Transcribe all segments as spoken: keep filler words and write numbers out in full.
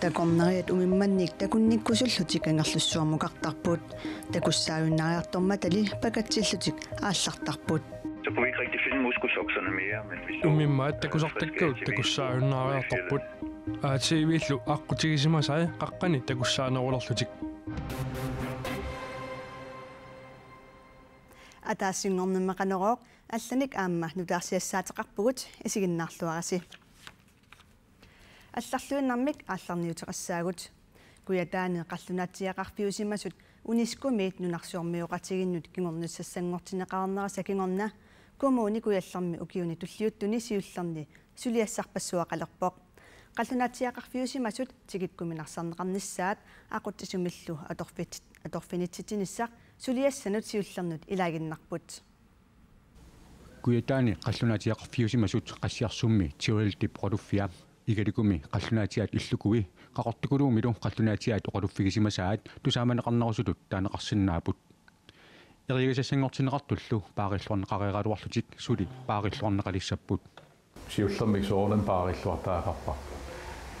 Takornariat umimmannik takunnikkusullutik Kangerlussuarmukartarput. Takussaajunnaariartormatali pakatsillutik aallartarput. Så kunne vi ikke rigtig finde muskelsokserne mere, men vi så, Umimmaat øh, takusartakkavut friske takussaajunnaariartorput. A T V-llu aqqutigisimasai qaqqani takussaanerulerlutik. Ataasinngornermi Qanorooq allanik aamma nutaarsiassaateqarpugut, isiginnaarluarisi. Allarluinnarmik aallarniuteqassaagut. Kujataani qallunaatsiaqarfiusimasut UNESCO-miit nunarsuarmioqatigiinnut kingornussassanngortinneqarnerisa kingorna Kommune Kujallermi ukiuni tulliuttuni siullerni suliassarpassuaqalerpoq. Qallunaatsiaqarfiusimasut tikikkuminarsarneqarnissaat aqutsisumillu atorfit-, atorfinitsitsinissaq suliassanut siullernut ilaaginnarput. Kujataani qallunaatsiaqarfiusimasut Qassiarsummi Tiualdip oqaluffia, Igalikumi qallunaatsiaat Illukui, Qaqortukuluumilu qallunaatsiaat oqaluffigisimasaat tusaamaneqarnerusutut taaneqarsinnaapput. Eriagasassanngortinneqartullu paarilluarneqareeraluarlutik suli paarilluarneqalissapput. Siullermik soorunami paarilluartariaqarparput.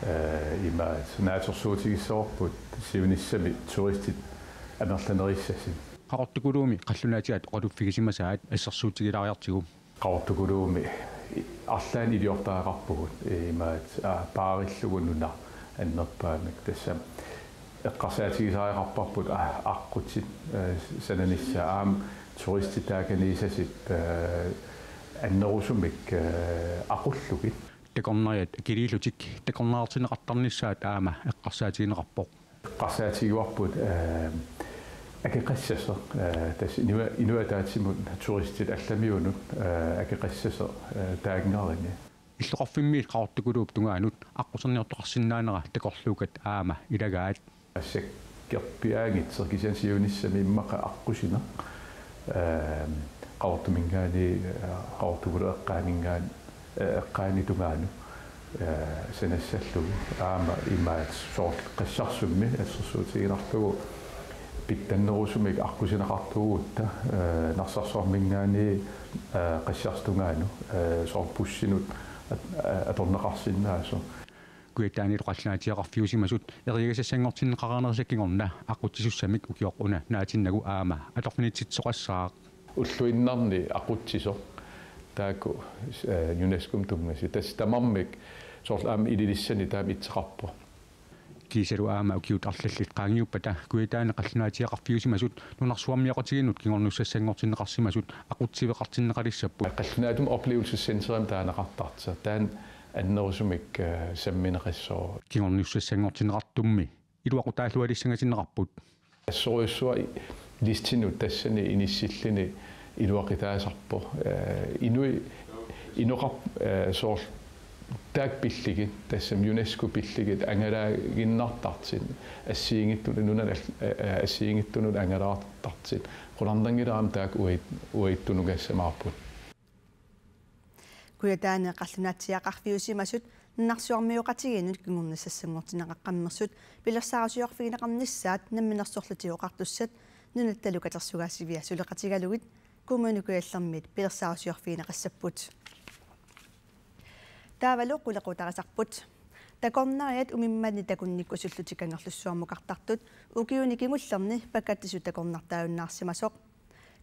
Ee, imaat naatsorsuutigissavarput siunissami turistit amerlanerissasut. Qaqortukuluumi qallunaatsiaat oqaluffigisimasaat assersuutigilaariartigu. Qaqortukuluumi arlaannik iliortariaqarpugut, imaat, aa, paarillugu nuna annerpaamik, tassa eqqarsaatigisariaqarparput, aa, aqqutit, ee, sananissaat aamma turistit taakaniisasut, ee, annerusumik, ee, aqullugit. Takornariat akiliillutik takornariartinneqartarnissaat aamma eqqarsaatigineqarpoq. Eqqarsaatigivarput, ee, akeqassasoq, ee, tassa inua-, inuiaat ataatsimut turistit allamiunut, ee, akeqassasoq, ee, taanngarinni. Illoqarfimmiit Qaqortukuluup tungaanut aqquserniortoqarsinnaanera takorluukkat aamma ilagaat. Assakkerpiaanngitsoq kisianni siunissami immaqa aqqusineq, ee, Qaqortuminngaanniit, ee, Qaqortukuluup eqqaaninngaan-, ee, eqqaani tungaanut, ee, sanassallugu aamma imaat soorlu Qassiarsummi assersuutiginarlugu pitsannerusumik aqqusineqartuugutta, ee, Narsarsuarminngaanniit, ee, Qassiarsip tungaanut, ee, soorlu bussinut at-, ee, atorneqarsinnaasoq. Kujataanilu qallunaatsiaqarfiusimasut eriagasassanngortinneqareernerisa kingorna aqqutsisussamik ukioq una naatinnagu aamma atorfinitsitsisoqassaaq. Ulluinnarni aqutsisoq taakku, ee, UNESCO-mi tunngasut. Tassa tamarmik soorlu aamma Ilulissani taama itseqarpoq. Kiisalu aamma ukiut arlallit qaangiuppata Kujataani qallunaatsiaqarfiusimasut nunarsuarmioqatigiinnut kingornussassanngortinneqarsimasut aqutsiveqartinneqalissapput. Qallunaatumi oplevelsescenterimi taaneqartartoq. Taanna annerusumik, ee, sammineqassaaq. Kingornussassanngortinneqartummi iluaqutaallualissangatinneqarput. Assorujussuaq listinut tassani inissilluni iluaqutaasarpoq. Ee, inui-, inoqar-, ee, soorlu taakku pillugit, tassami UNESCO pillugit, angalaaginnartartut, assigiinngitsunut, nunanut al-, ee, ee, assigiinngitsunut angalaartartut, qularnanngilaq aamma taakku uagut-, uagut tunugassamaarput. Kujataani qallunaatsiaqarfiusimasut nunarsuarmioqatigiinnut kingornussassanngortinneqaqqammersut pilersaarusiorfigineqarnissaat Namminersorlutik Oqartussat nunattalu katersugaasivia suleqatigalugit Kommune Kujallermiit pilersaarusiorfigineqassapput. Taavalu qulequtarisarput. Takornariat umimmanni takunnikkusullutik Kangerlussuarmukartartut ukiuni kingullerni pakatsisut takornartaajunnaarsimasoq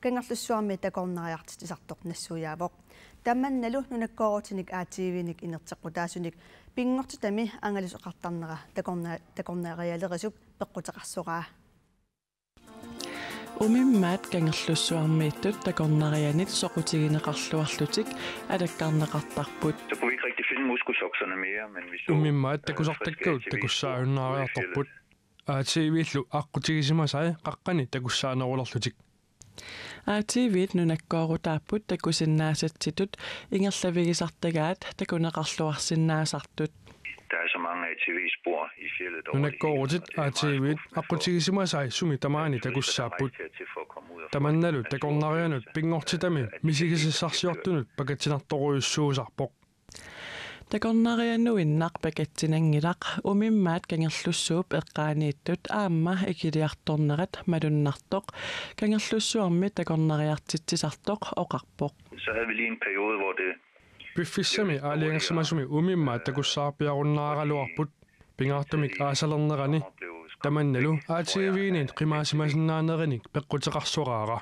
Kangerlussuarmi takornariartitsisartoq nassuiaavoq. Tamannalu nunakkoorutinik A T V-nik inerteqqutaasunik pinngortitami angalasaqartarnera takorna-, takornarialerisuk peqquteqarsoraa. Umimmaat Kangerlussuarmiittut takornarianit soqutigineqarluarlutik alakkarneqartarput. Så kunne vi ikke rigtig finde muskelsokserne mere, men vi så, Umimmaat øh, takusartakkavut friske A T V-spor ude i fjeldet. Takussaajunnaariartorput. A T V-llu aqqutigisimasai qaqqani takussaanerulerlutik. A T V-t nunakkoorutaapput takusinnaasatsitut ingerlavigisartagaat takuneqarluarsinnaasartut. Der er så mange A T V-spor i fjeldet over det hele, Nunakkoorutit og det er meget A T V-t skuffende for, aqqutigisimasai sumi tamaani at turister, der takussaapput. Rejser til for at komme ud og få Tamannalu en takornarianut naturfølelse, pinngortitami at de kan se sig selv. Misigisassaarsiortunut pakatsinartorujussuusarpoq. Takornarianuinnaq pakatsinanngilaq, umimmaat Kangerlussuup eqqaaniittut aamma ikiliartornerat malunnartoq Kangerlussuarmi takornariartitsisartoq oqarpoq. Så havde vi lige en periode, hvor det Piffissami aalajangersimasumi umimmaat takussaarpiarunnaaraluarput, pingaartumik aasalernerani. Tamannalu A T V-nit qimaasimasinnaanerannik peqquteqarsoraara.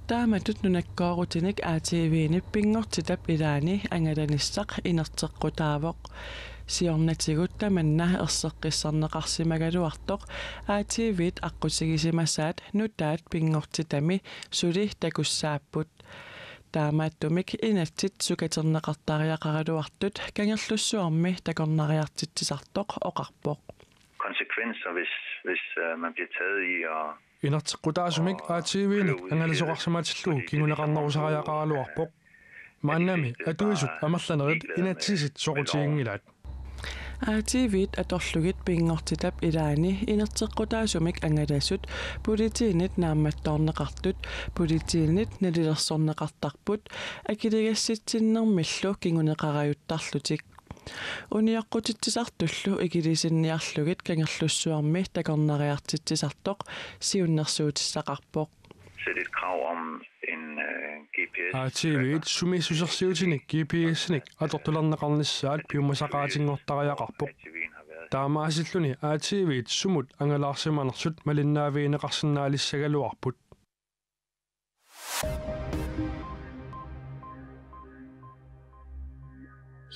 Taamatut nunakkoorutinik A T V-nit pinngortitap ilaani angalanissaq inerteqqutaavoq. Siornatigut tamanna erseqqissarneqarsimagaluartoq A T V-t aqqutigisimasaat nutaat pinngortitami suli takussaapput. Taamaattumik inatsit sukaterneqartariaqaraluartut Kangerlussuarmi takornariartitsisartoq oqarpoq. Konsekvenser, hvis, hvis øh, man bliver taget i at Inerteqqutaasumik A T V-nit angalasoqarsimatillugu kinguneqarnerusariaqaraluarpoq. Maannami atuisut amerlanerit inatsisit soqutiginngilaat. A T V-t atorlugit pinngortitap ilaani inerteqqutaasumik angalasut politiinit naammattoorneqartut politiinit nalilersorneqartarput akiligassitsinnermillu kinguneqarajuttarlutik. Unioqqutitsisartullu ikilisinniarlugit Kangerlussuarmi takornariartitsisartoq siunnersuutissaqarpoq. Sætte et krav om en øh, G P S. A T V-t sumiissusersiutinik G P S-inik atortulerneqarnissaat piumasaqaatinngortariaqarpoq. Taamaasilluni A T V-t sumut angalaarsimanersut malinnaavigineqarsinnaalissagaluarput.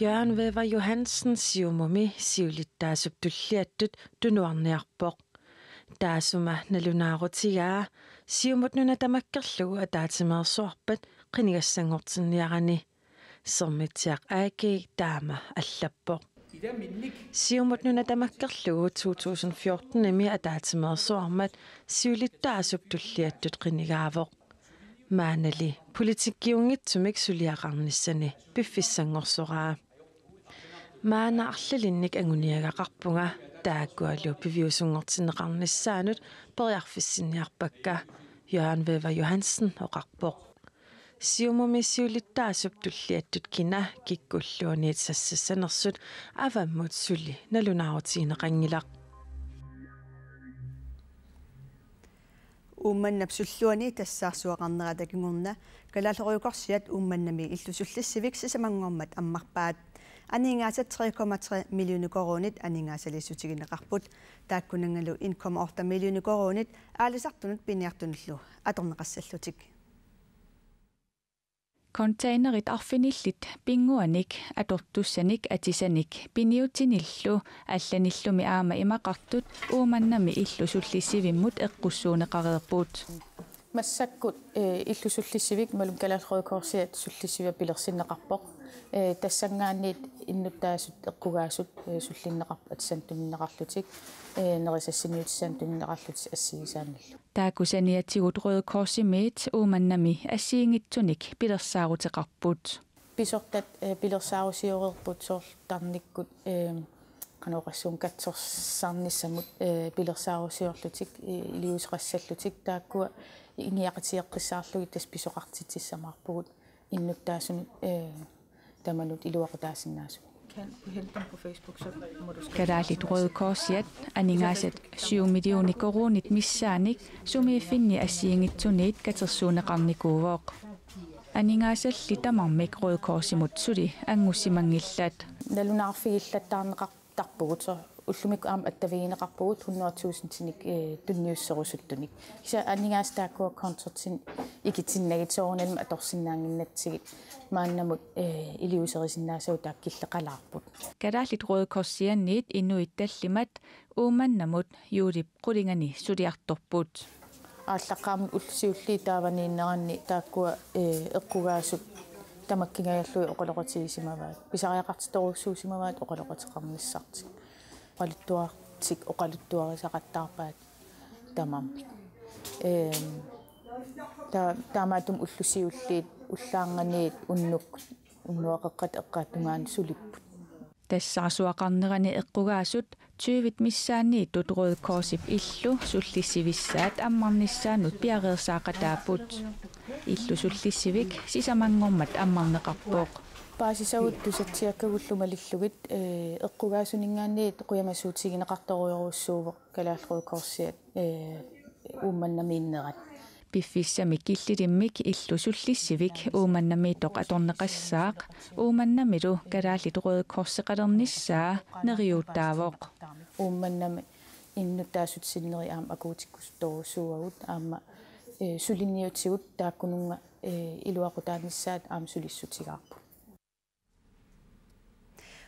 Jørgen Wæver Johansen Siumumi siulittaasup tulliattut tunuarniarpoq. Taassuma nalunaarutigaa Siumut nuna tamakkerlugu ataatsimeersuarpat qinigassanngortinniarani. Sermitsiaq A G taama allappoq. Siumut nuna tamakkerlugu to tusind fjorten-imi ataatsimeersuarmat siulittaasup tulliattut qinigaavoq. Maannali politikkiunngitsumik suliaqarnissani piffissanngorsoraa. Maanna arlalinnik anguniagaqarpunga, taakkualu piviusunngortinneqarnissaannut periarfissinniarpakka, Jørgen Wæver Johansen oqarpoq. Siumumi siulittaasup tulliattut kina kikkulluunniit sassassanersut avammut suli nalunaarutigineqanngilaq. Uummannap sulluani tassaarsuaqarnerata kingorna Kalaallit Røde Korsiat Uummannami illusullissivik sisamanngormat ammarpaat. Aningaasat tre komma tre millioner koruunit aningaasaliissutigineqarput. Taakkunanngalu en komma otte millioner koruunit aalisartunut piniartunullu atorneqassallutik. Containerit arfinillit pinnguanik atortussanik atisanik piniutinillu allanillumi aamma imaqartut Uummannami illusullissivimmut eqqussuunneqareerput. Massakkut eh, illusullissivik malun Kalaallit Røde Korsiat sullissivia pilersinneqarpoq. Eh, tassanngaanniit innuttaasut eqqugaasut eh, sullinneqarput atisanik tunineqarlutik, eh, nerisassiniutissanik tunineqarlutik assigisaannillu. Taakku saniatigut Røde Korsimiit Uummannami assigiinngitsunik pilersaaruteqarput. Pisortat eh, pilersaarusioreerput soorlu tarnikkut eh, qanoq oqassuunga katsorsarnissamut eh, pilersaarusiorlutik eh, iliuuseqassallutik, taakkua ingiaqatigeeqqissaarlugit tassa pisoqartitsissamaarpugut innuttaasunut eh, tamanut iluaqutaasinnaasumik. Kan du hente dem på Facebook, så må du skrive. Kalaallit Røde Korsiat aningaasat syv millioner koruunit missaannik sumiiffinni assigiinngitsuniit katersuunneqarnikuuvoq. Aningaasalli tamarmik Røde Korsimut suli anngussimanngillat. Nalunaarfigillattaarneqartarpugut, soorlu ullumikkut aamma attavigineqarpugut hundrede tusindinik eh, tunniusserusuttunik. Kisianni aningaasat taakkua konsortiumit ikitsinnagit soorunalimi atorsinnaannginnatsigit maannamut eh, iliuuserisinnaasagut taakku killeqalaarput. Kalaallit Røde Korsianniit inuit tallimat Uummannamut juulip qulingani suliartorput. Aallaqqaammut ullut siulliit taavaniinneranni taakkua eh, eqqugaasut tamakkingajallugit oqaloqatigisimavaat. Pisariaqartitorujussuusimavaat oqaloqateqarnissartik. Oqaluttuartik oqaluttuarisaqattaarpaat tamarmik. Ehm, ta-, taamaattumik ullut siulliit ullaarnganiit unnukkut, unnuap qeqqata eqqaata tungaanut sulipput. Tassaarsuaqarnerani eqqugaasut tyvit missaanniittut Røde Korsip illu sullissivissaat ammarnissaannut piareersaaqataapput. Illusullissivik sisamanngormat ammarneqarpoq. Paasisavut tusatsiakkagullu malillugit, ee, eqqugaasuninngaanniit qujamasuutigineqartorujorujussuuvoq Kalaallit Røde Korsiat, ee, Uummannamiinnerat. Piffissami killilimmik illu sullissivik Uummannamiittoq atorneqassaaq, Uummannamilu Kalaallit Røde Korseqalernissaa neriuuttaavoq. Uummannami innuttaassutsinnerit aamma akuutikkusuttorujussuuagut aamma, ee, suliniutigut taakkununnga, ee, iluaqutaanissaat aamma sulissutigaarput.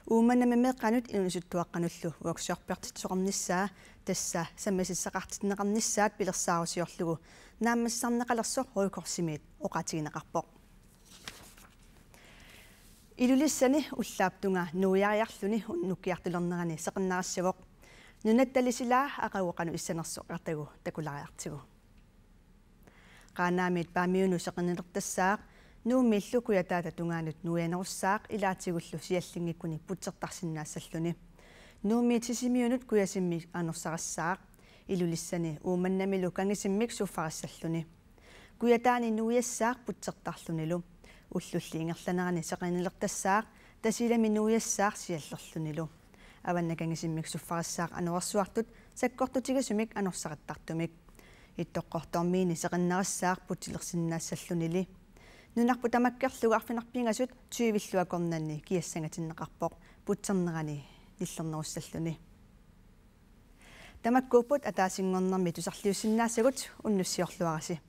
Uummannami meeqqanut inuusuttuaqqanullu workshoppertitsisoqarnissaa, tassa sammisissaqartinneqarnissaat pilersaarusiorlugu naammassisarneqalersoq Røde Korsimiit oqaatigineqarpoq. Ilulissani ullaap tungaa nuiariarluni unnukkiartulernerani seqinnarassavoq. Nunatta talisilaa aqagu qanoq issanersoq artagu takulaariartigu. Qaanaamiit Paamiunut seqinnilertassaaq, Nuummiillu Kujataata tungaanut nuianerussaaq ilaatigullu siallinngikkuni putsertarsinnaassalluni. Nuummiit Sisimiunut kujasimmik anorsarissaaq, Ilulissani Uummannamilu kangisimmik suffarissalluni. Kujataani nuiassaaq putsertarlunilu. Ullulli ingerlanerani seqinnilertassaaq, Tasiilami nuiassaaq siallerlunilu. Avannaani kangisimmik suffarissaaq anorersuartut sakkortutigisumik anorsarittartumik. Ittoqqortoormiini seqinnarissaaq putsilersinnaassallunili. Nunarput tamakkerlugu arfineq-pingasut tyvillu akornanni kiassangatinneqarpoq putsernerani nillernerussalluni. Tamakkuupput ataasinngornermi tusarliussinnaasagut, unnussiorluarisi.